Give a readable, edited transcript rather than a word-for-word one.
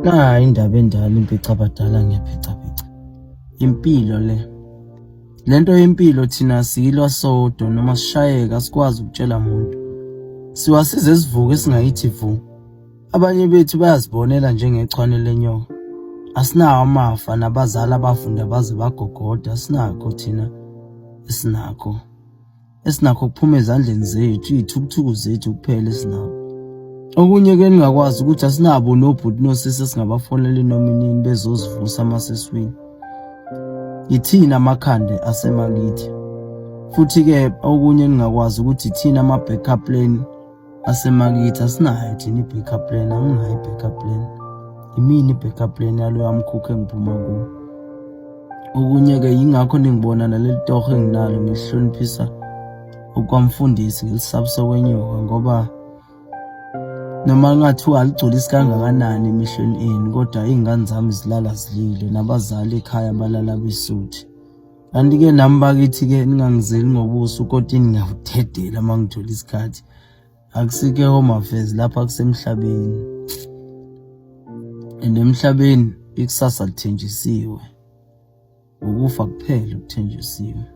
Nayi indaba endala impicabadala ngiyaphicaphica. Impilo le. Lento yempilo thina siyilwa sodwa noma sishayeka sikwazi ukutshela muntu. Siwasiza sivuke singayithi vu. Abanye bethu bayazibonela njengechwane lenyoka. Asinawo amafa nabazali abafunda baze bagogoda asinakho thina esinakho. Esinakho kuphuma ezandleni zethu, iy'thukuthuku zethu kuphela esinakho. Okunye-ke ningakwazi ukuthi asinabo nobhuti nosisi esingabafonela inoma inini bezosivusa uma sesiwini. Yithina amakhanda asemakithi. Futhi-ke okunye ningakwazi ukuthi ithina ama-backup plan asemakithi asinayo thina i-backup plan, anginayo i-backup plan. Imini i-backup plan yaloya mkhukhu engiphuma kuwo. Okunye-ke yingakho ningibona naleli toho enginalo ngilihloniphisa okwamfundisi ngilisabisa okwenyoka ngoba noma kungathiwa aligculisi kangakanani emehlweni enu kodwa iy'ngane zami zilala zilile nabazali ekhaya balala besuthi. Kanti-ke nami bakithi-ke ningangizeli ngobuso ukotini ngiyawudedela uma ngithola isikhathi. Akusikho e-home affairs lapha kusemhlabeni. And emhlabeni ikusasa lithenjisiwe. Ukufa kuphela okuthenjisiwe.